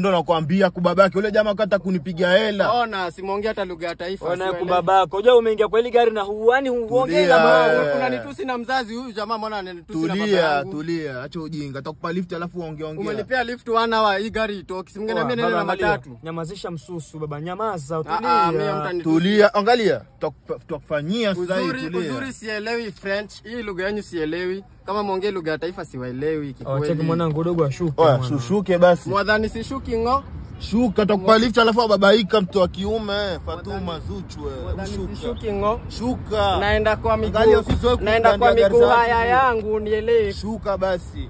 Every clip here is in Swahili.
Ndo nakwambia kubabake yule jamaa kata kunipiga hela. Ona simuongea hata lugha ya taifa. Ona kubabako. Unajua umeingia kwa ile gari na huani huongea na maana. Unanitusi na mzazi huyu jamaa, mbona ananitusi na baba yangu? Tulia, tulia, acha ujinga. Takupa lift alafu uongee ongea. Umenipea lift 1 hour hii gari itoki. Simngeniambia nenda na matatu. Nyamazisha msusu baba, nyamaza, tulia. Tulia, angalia. Tutakufanyia sasa hivi tulia. Uzuri sielewi French. Hii lugha yenu sielewi. Kama muongee lugha ya taifa siwaelewi kikweli. Cheki mwanangu dogo ashuke. Oya, shushuke basi. Mwadhani sishuki ngo. Shuka takupa lift alafu babaika mtu wa kiume. Fatuma Zuchu wewe. Shuki ngo. Shuka. Naenda kwa miguu. Naenda kwa miguu haya yangu nielewe. Shuka basi.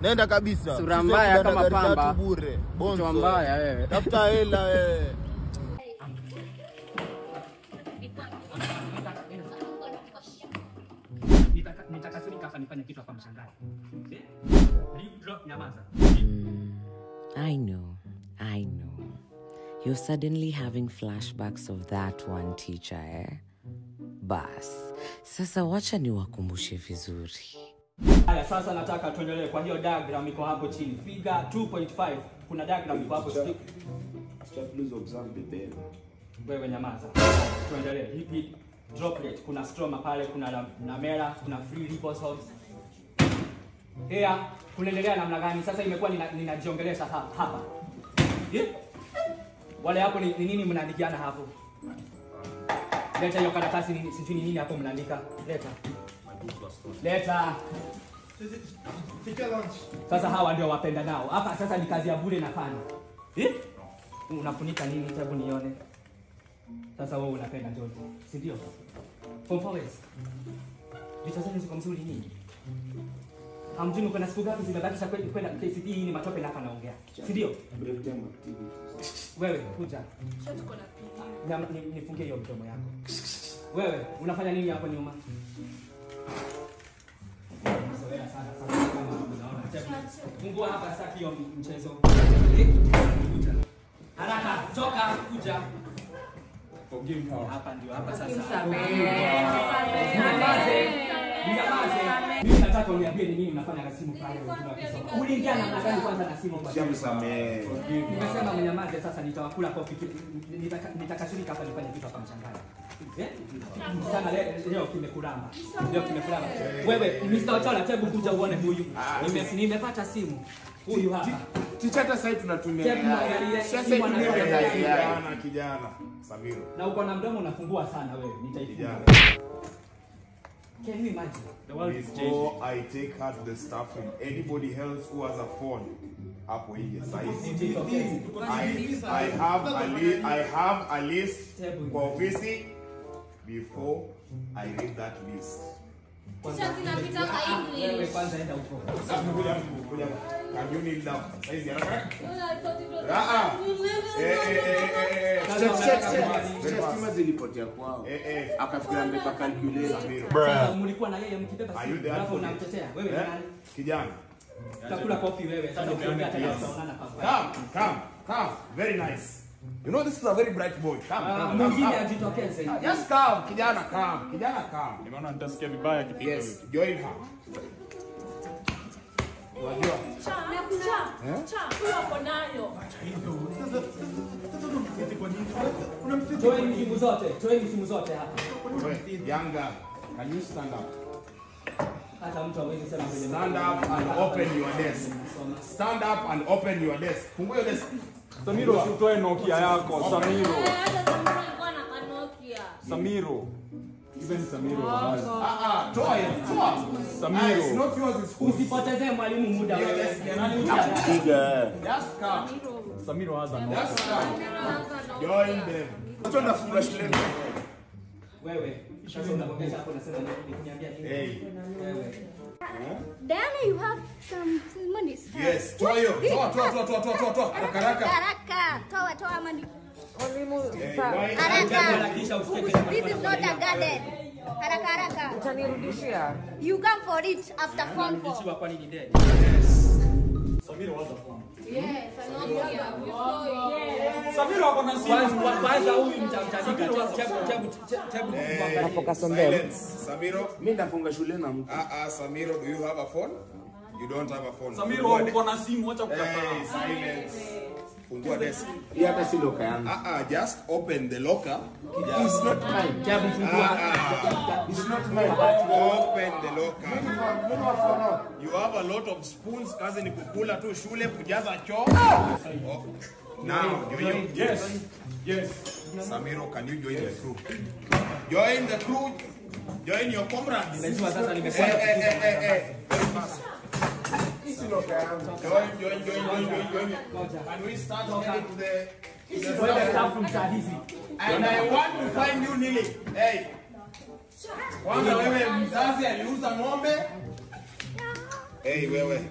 Nenda kabisa. Sura mbaya kama pamba. Bure. Bonzo. Mbaya wewe. Tafuta hela wewe. Nitakasirika hapa nifanye kitu hapa mshangae. Nyamaza. I know. I know. You're suddenly having flashbacks of that one teacher, eh? Bas. Sasa wacha niwakumbushe vizuri. Haya, sasa nataka tuendelee kwa hiyo diagram iko hapo chini. Figure 2.5. Kuna diagram iko hapo chini. Please observe the bell. Wewe nyamaza. Tuendelee. Lipid droplet, kuna stroma pale, kuna lamella, kuna free liposomes. Here, kunaendelea namna gani? Sasa imekuwa ninajiongelesha hapa. Yeah? Wale hapo ni nini mnaandikiana hapo? Leta hiyo karatasi nini, sijui ni nini hapo mnaandika. Leta. Leta. Sasa hawa ndio wapenda nao. Hapa sasa ni kazi ya bure nafanya. Eh? Unafunika nini? Hebu nione. Sasa wewe unapenda George, si ndio? Form 4. Vitu zenu ziko mzuri nini? Hamjui kuna siku gapi zimebaki kwenda KCPE ni matope na hapa naongea. Si ndio? Break time activities. Wewe kuja. Nifungie hiyo mdomo yako. Wewe unafanya nini hapo nyuma? Zoea sana sana kama unaona. Fungua hapa sasa hiyo mchezo. Kuja. Haraka toka kuja. Forgive her. Hapa ndio hapa sasa. Nyamaze. Mimi nataka uniambie ni nini unafanya na simu pale wengine wakisoma. Uliingia namna gani kwanza na simu kwa? Msamehe. Nimesema mnyamaze sasa nitawakula kofi. Nitakasirika hapa nifanye kitu hapa mchangani. Eh? Sana leo kimekulamba. Leo kimekulamba. Wewe Mr. Ochola hebu kuja uone huyu. Nimepata simu. Huyu hapa. Teacher hata sasa tunatumia. Sasa tunatumia kijana Samiro. Na uko na mdomo unafungua sana wewe. Nitaifunga. Can you imagine? The world is changing. Before I take her to the staff room, anybody else who has a phone, hapo nje saizi. I have a list kwa ofisi before I read that list. Teacher zinapita kwa English. Wewe kwanza enda huko. Sasa kuja. Can you kneel down? Saizi haraka. Stima zilipotea kwao. Akafikiria amebeba calculator. Sasa mlikuwa na yeye mkibeba simu, alafu unamtetea. Wewe ni nani? Kijana. Utakula kofi wewe. Sasa ukiongea tena tutaonana hapa. Come, come, come. Very nice. You know this is a very bright boy. Come, come. Mwingine ajitokeze. Just come, kijana come. Kijana come. Nimeona nitasikia vibaya kipigo. Yes, join her. Unajua? Cha, huyo hapo nayo. Toeni simu zote, toeni simu zote hapa. Young girl, can you stand up? Hata mtu hawezi sema kwenye Stand up and open your desk. Stand up and open your desk. Fungua your desk. Samiro, usitoe Nokia yako, Samiro. Hata Samiro alikuwa na Nokia. Samiro. Even Samiro has. Toa hiyo, toa. Samiro. It's not yours, it's whose. Usipotezee mwalimu muda wewe. Just come. Samiro has a Nokia. Just come. Join them. Watu wanafunga shule. Wewe, sasa unaongea hapo unasema nini? Niambia nini? Hey. Wewe. Diana, you have some money. Yes, toa hiyo. Toa, toa, toa, toa, toa, toa. Haraka haraka. Haraka. Toa, toa money. Mwalimu, Haraka. This is not a garden. Haraka haraka. Utanirudishia. You come for it after form 4. Kwa nini dead? Yes. Samiro has a phone. Yes, a Nokia. Samiro ako na simu. Kwanza huyu mtamtandika. Hebu Nafocus on them. Samiro, mimi ndafunga shule na mtu. Samiro, do you have a phone? You don't have a phone. Samiro uko na simu, acha kukataa. Hey, silence. Fungua desk. Hii hata si locker yangu. Just open the locker. It's not mine. Jabu fungua. It's not mine. Open the locker. You have a lot of spoons. Kazi ni kukula tu shule, kujaza choo. Oh. Now, join. Yes. Yes. Samiro, can you join the crew? Join the crew. Join your comrades. Najua sasa nimekuwa Join. Can we start heading to the staff room saa hizi? And I want to find you kneeling. Hey. Kwanza wewe mzazi aliuza ng'ombe. Hey wewe.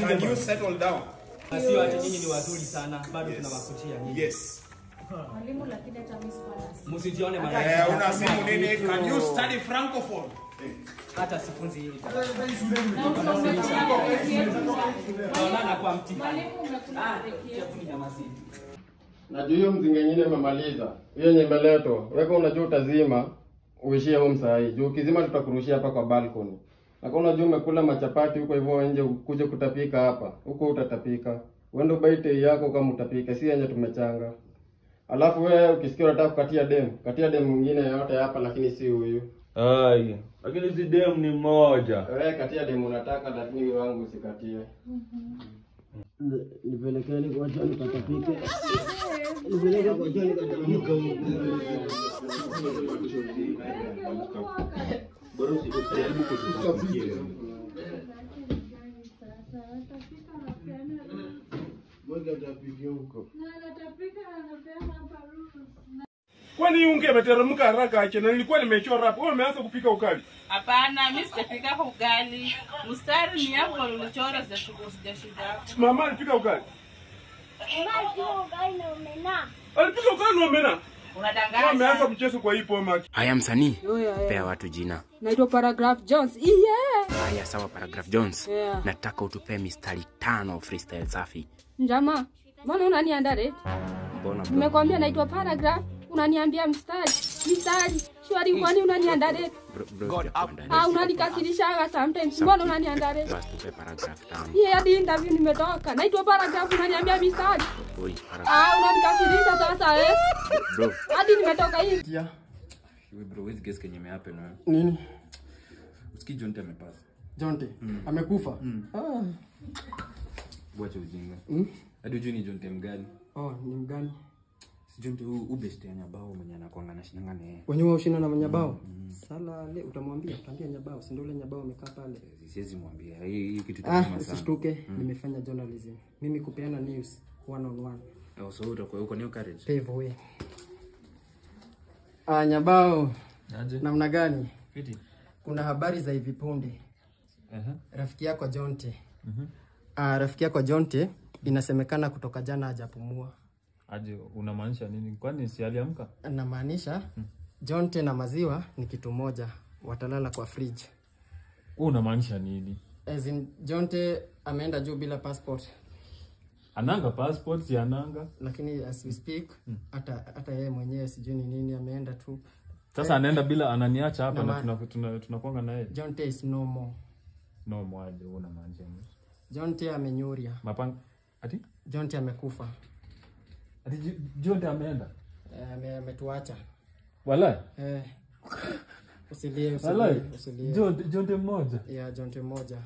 Can you settle down? Sio ati nyinyi ni wazuri sana, bado tunawakujia nyinyi. Yes. Mwalimu, lakini hata mimi sikuwa na simu. Msijione malaika. Una simu nini? Can you study francophone? Hata sifunzi hili. Na umekula break yetu. Tunaonana kwa mtihani. Mwalimu, umekula break yetu. Hebu ninyamazie. Najua hiyo mzinga nyingine umemaliza. Hiyo yenye imeletwa. Wewe unajua utazima uishie home saa hii. Juu ukizima tutakurushia hapa kwa balcony. Na kama unajua umekula machapati huko hivyo nje ukuje kutapika hapa. Huko utatapika. Uende ubaite yako kama utapika, si yenye tumechanga. Alafu wewe ukisikia unataka kukatia dem, katia dem mwingine yote hapa lakini si huyu. Ai, lakini si dem ni moja. Wewe katia dem unataka lakini huyu wangu usikatie. Nipelekeni kwa John katapike. Nipeleke kwa John katapike. Bora usijaribu kutufikia. Kwani unge imeteremka haraka ache na nilikuwa nimechora hapo. Wewe umeanza kupika ugali. Hapana, mimi sijapika ugali. Mstari ni hapo ulichora, sijashuka. Mama alipika ugali. Mama, ugali na omena. Alipika ugali na omena. Unadanganya. Ameanza mchezo kwa hii poma. Haya msanii, pea watu jina. Naitwa Paragraph Jones. Yeah. Haya sawa Paragraph Jones. Yeah. Nataka utupee mistari 5 freestyle safi. Njama, mbona unaniandarate? Mbona bro? Nimekwambia naitwa Paragraph, unaniambia mstari. Mstari. Shwari kwani unaniandarate? Bro, Ah, unanikasirishaga sometimes. Mbona unaniandarate? Basi tupe paragraph 5. Hii hadi interview nimetoka. Naitwa Paragraph unaniambia mistari. Oi, paragraph. Ah, unanikasirisha sasa eh. Bro. Hadi nimetoka hii. Yeah. We bro, huwezi guess kenye imehappen wewe. Nini? Usikii Jonte amepass. Jonte amekufa. Ah. Wacha ujinga. Hadi hujui ni Jonte mgani? Oh, ni mgani? Si Jonte huu ubest ya Nyabao mwenye anakuanga anashindanga na yeye. Wenyewe ushinda na Nyabao. Sala le utamwambia, utaambia Nyabao, si ndio ule Nyabao amekaa pale. Siwezi mwambia. Hii kitu itauma sana. Usishtuke, nimefanya journalism. Mimi kupeana news one on one. Oh, so utakuwa uko new courage. Pave way. Ah, Nyabao. Aje? Namna gani? Fiti. Kuna habari za hivi punde. Rafiki yako Jonte. Rafiki yako Jonte inasemekana kutoka jana hajapumua. Aje, unamaanisha nini? Kwani si aliamka? Namaanisha Jonte na maziwa ni kitu moja, watalala kwa fridge. Wewe unamaanisha nini? As in, Jonte ameenda juu bila passport. Ananga passport, si ananga. Lakini as we speak, hata yeye mwenyewe sijui ni nini ameenda tu. Sasa anaenda bila, ananiacha hapa na tunakuanga na yeye. Jonte is no more. No more, aje, wewe unamaanisha nini? Jonte amenyuria. Mapanga ati? Jonte amekufa. Ati Jonte ameenda? Ametuacha. Walai? Usilie, Walai? usilie. Jonte mmoja? Yeah, Jonte mmoja.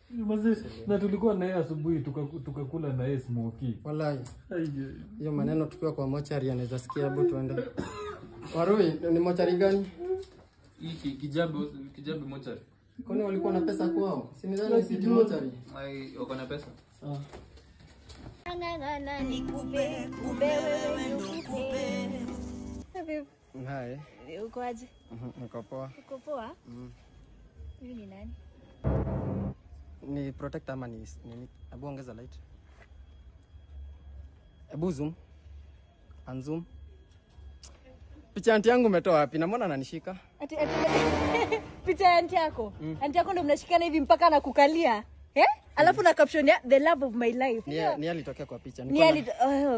Mazee, na tulikuwa na yeye asubuhi tukakula na yeye smoky. Walai. Hiyo maneno tukiwa kwa mochari anaweza sikia. Hebu tuende. Warui, ni mochari gani? Hii Kijabe mochari. Kwani walikuwa na pesa kwao? Si nidhani si mochari. Ai, wako na pesa. Ng'ang'ana nikupe, kumbe wewe ndo kupe. Hai. Uko aje? Niko poa. Uko poa? Huyu ni nani? Ni protector ama ni nini? Hebu ongeza light. Hebu zoom. Unzoom. Picha anti yangu umetoa wapi? Na mbona ananishika? Ati picha ya anti yako? Anti yako ndo mnashikana hivi mpaka anakukalia. Eh? Alafu na caption ya the love of my life. Ni alitokea kwa picha. Ni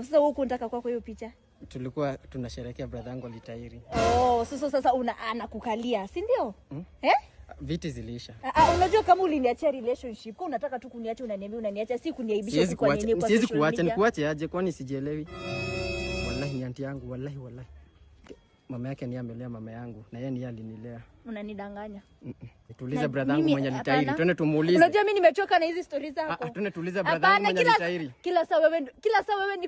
sasa huko unataka kwako hiyo picha? Tulikuwa tunasherehekea brother yangu alitairi. Oh, sasa anakukalia, si ndio? Eh? Viti ziliisha. Unajua kama uliniachia relationship, kwa unataka tu kuniacha, unaniambia unaniacha, si kuniaibisha Siwezi huku kwa kuacha. nini kwa Siwezi social kuacha, media. nikuache aje kwani sijielewi. Wallahi ni anti yangu, wallahi wallahi. Mama yake niye amelea mama yangu na yeye niye alinilea. Unanidanganya. Tuulize Na brother yangu mimi, mwenye alitairi. hapana. Twende tumuulize. Unajua mimi nimechoka na hizi stories zako. Twende tuulize brother yangu Hapana, mwenye kila alitairi. kila saa wewe, kila saa wewe ni